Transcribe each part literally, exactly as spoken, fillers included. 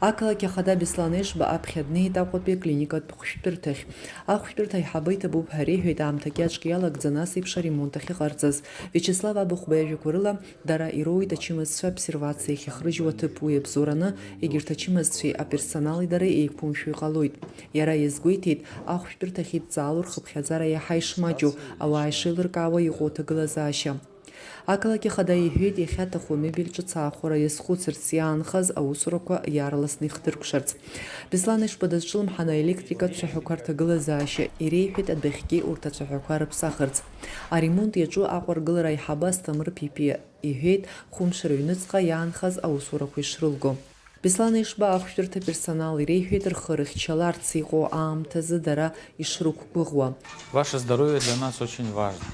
Ақалақь ахада Беслан Ешба аԥхьа днеит Аҟәатәи аклиникатә хәшәтәырҭахь. Ахәшәтәырҭа аиҳабы иҭабуп ҳәа иреиҳәеит, аамҭа кьаҿк иалагӡан ас еиԥш аремонт ахьыҟарҵаз. Виачеслав Абыхәба иажәақәа рыла, дара ироуеит ачымазцәа аобсервациа ахьыхрыжьуа аҭыԥ, уи абзоураны егьырҭ ачымазцәеи аперсонали дареи еиқәымшәо иҟалоит. Иара иазгәеиҭеит, ахәшәтәырҭахь идҵаало рхыԥхьаӡара иаҳа ишмаҷу, ауаа ишеилыркаауа иҟоу аҭагылазаашьа. Ақалақь ахада иҳәеит, иахьаҭаху амебель ҿыц аахәара иазхәыцырц, иаанхаз аусурақәа иаарласны ихдыркәшарц. Беслан Ешба дазҿлымҳан аелектрикатә цәаҳәақәа рҭагылазаашьа иреиҳәеит адәахьгьы урҭ ацәаҳәақәа рыԥсахырц. Аремонт иаҿу аҟәаргылара аиҳабы Асҭамыр Ԥипиа иҳәеит, хәымш рыҩныҵҟа иаанхаз аусурақәа ишрылго. Беслан Ешба ахәшәтәырҭа аперсонал иреиҳәеит, рхы рыхьчаларц иҟоу аамҭазы дара ишрықәгәыӷуа. Ваше здоровье для нас очень важно.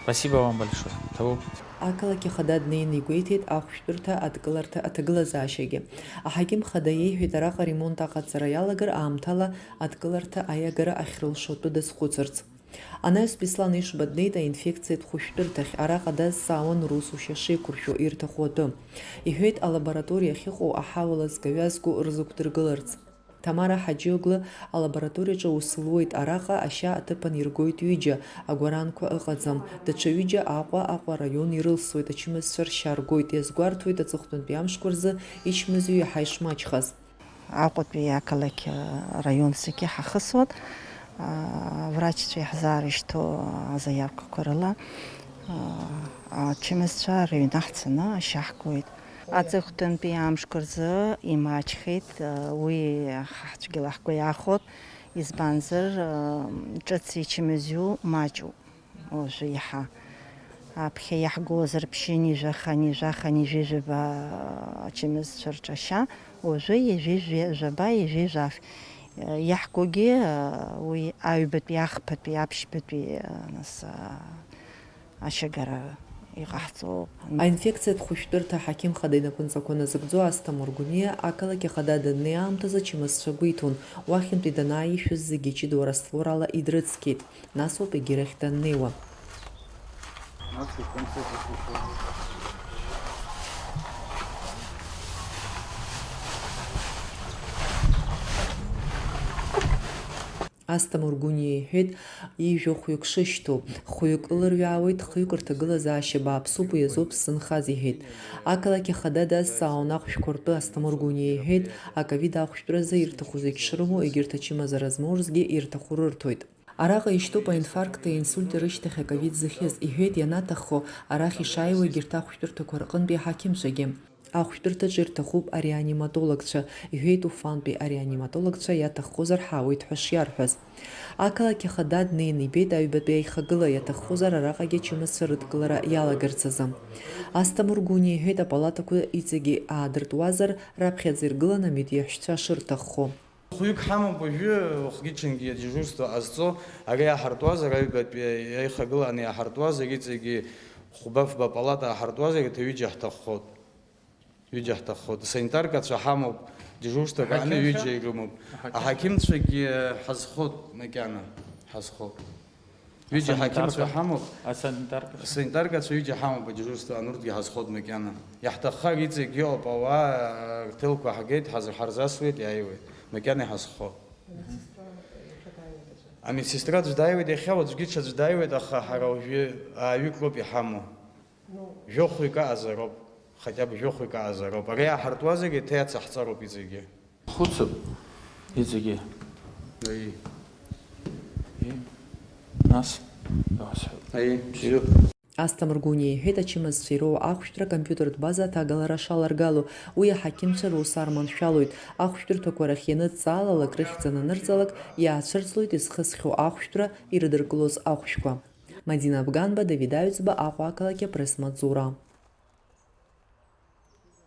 Спасибо вам большое. Ҭабуп. Ақалақь ахада днеины игәеиҭеит ахәшәтәырҭа адкыларҭа аҭагылазаашьагьы. Аҳақьым хада иеиҳәеит, араҟа аремонт аҟаҵара иалагар аамҭала адкыларҭа аиагара ахьрылшо атәы дазхәыцырц. Анаҩс Беслан Ешба днеит аинфекциатә хәышәтәырҭахь, араҟа дазҵаауан русушьа шеиқәыршәо ирҭаху атәы. Иҳәеит, алабораториа ахьыҟоу аҳауа лазга-ҩазго рзықәдыргыларц. Ҭамара Ҳаџьиоглы алабораториаҿы аус луеит, араҟа ашьа аҭыԥан иргоит ҩыџьа, агәаранқәа ыҟаӡам, даҽа ҩыџьа Аҟәа, Аҟәа араион ирылсуеит, ачымазцәа ршьа ргоит, иазгәарҭоит аҵыхәтәантәи амшқәа рзы ичмазаҩ иаҳа ишмаҷхаз. Аҟәатәи ақалақь араион зегьы ҳахысуан, а, аврачцәа иаҳзаарышьҭуа азаиаркақәа рыла, а, ачымазцәа рыҩны ҳцаны ашьа ҳкуеит. Аҵыхәтәантәи амшқәа рзы имаҷхеит, а, уи ҳцәгьала ҳгәы иахәоит, избанзар, а, ҿыц ичымазаҩу маҷуп. Уажәы иаҳа аԥхьа иаҳгозар ԥшьынҩажәа, хынҩажәа, хынҩажәи жәаба ачымазцәа рҿашьа, уажәы ҩажәи жәаба, ҩажәи жәаф. Иаҳгогьы уи аҩбатәи, ахԥатәи, аԥшьбатәи, нас, ашьагара иҟаҳҵоуп. Аинфекциатә хәышәтәырҭа аҳақьым хада инапынҵақәа назыгӡо Асҭамыр Гәыниа ақалақь ахада даннеи аамҭазы ачымазцәа гәеиҭон, уахьынтәи данааишәыз зегьы ҷыдоу растворала идрыцқьеит. Нас ауп егьирахь даннеиуа. Асҭамыр Гәыниа иҳәеит, ижәҩа хәҩык шышьҭоу, хәҩык ылырҩаауеит, хҩык рҭагылазаашьа бааԥсуп, уи азоуп сзынхаз, иҳәеит. Ақалақь ахада дазҵаауан ахәшәқәа ртәы Асҭамыр Гәыниа иҳәеит, аковид ахәшәтәразы ирҭаху зегь шрымоу, егьырҭ ачымазара змоу рзгьы ирҭаху рырҭоит. Араҟа ишьҭоуп аинфаркти аинсульти рышьҭахь аковид зыхьыз, иҳәеит ианаҭаххо арахь ишааиуа егьырҭ ахәшәтәырҭақәа рҟынтәи аҳақьымцәагьы. Ахәшәтәырҭаҿы ирҭахуп ареаниматологцәа, иҳәеит Уфантәи ареаниматологцәа, иаҭаххозар ҳаауеит ҳәа шиарҳәаз. Ақалақь ахада днеин ибеит аҩбатәи аихагыла, иаҭаххозар араҟагьы ачымазцәа рыдкылара иалагарц азы. Асҭамыр Гәыниа иҳәеит апалатақәа иҵегьы аадыртуазар, раԥхьаӡа иргылан амедиаҳәшьцәа шырҭаххо. Хәҩык ҳамоуп уажәы, уахгьы-ҽынгьы адежурство ҟазҵо, ари иаҳартуазар, аҩбатәи аихагыланы иаҳартуазар, иҵегьы хәба-фба палата аҳартуазар, еиҭа ҩыџьа ҳҭаххоит. Ҩыџьа ҳҭаххоит. Санитаркацәа ҳамоуп, дежурствак аҟны Аҳақьымцәа? Ҩыџьа ирымоуп. Аҳақьымцәа? Аҳақьымцәагьы ҳазхоит макьана, ҳазхоит. Ҩыџьа ҳақьымцәа Асанитарка? Ҳамоуп. Асанитаркацәа? Санитаркацәа ҩыџьа ҳамоуп адежурство, ан урҭгьы ҳазхоит макьана. Иаҳҭаххар иҵегь иҟоуп, ауаа рҭелқәа ҳгеит, ҳаз-, ҳарзасуеит, иааиуеит. Макьана иҳазхо. Медсестра иахьа дааиуеит аӡәы. Амедсестра аӡә дааиуеит иахьа, уаҵәгьы ҽаӡә дааиуеит, аха ҳара уажәы ааҩык роуп иҳамоу. Ну. Жәохәҩык аҟазароуп, хотя бы жәохәҩык аҟазароуп. Ари иаҳартуазаргьы, еиҭа иацаҳҵароуп иҵегьы. Хәыцып иҵегьы. Аи. И, нас, иуасҳәап. Аи, бзиоуп. Асҭамыр Гәыниа иҳәеит, ачымазцәа ироуа ахәшәтәра акомпиутертә база аҭагалара шаларгало, уи аҳақьымцәа рус арманшәалоит. Ахәшәтәырҭақәа рахь ианыдҵаалалак, рыхьӡ ананырҵалак, иаацәырҵлоит изхысхьоу ахәшәтәра ирыдыркылоз ахәшәқәа. Мадина Абганба, Давид Аҩӡба, Аҟәа ақалақь, апресс-маҵзура.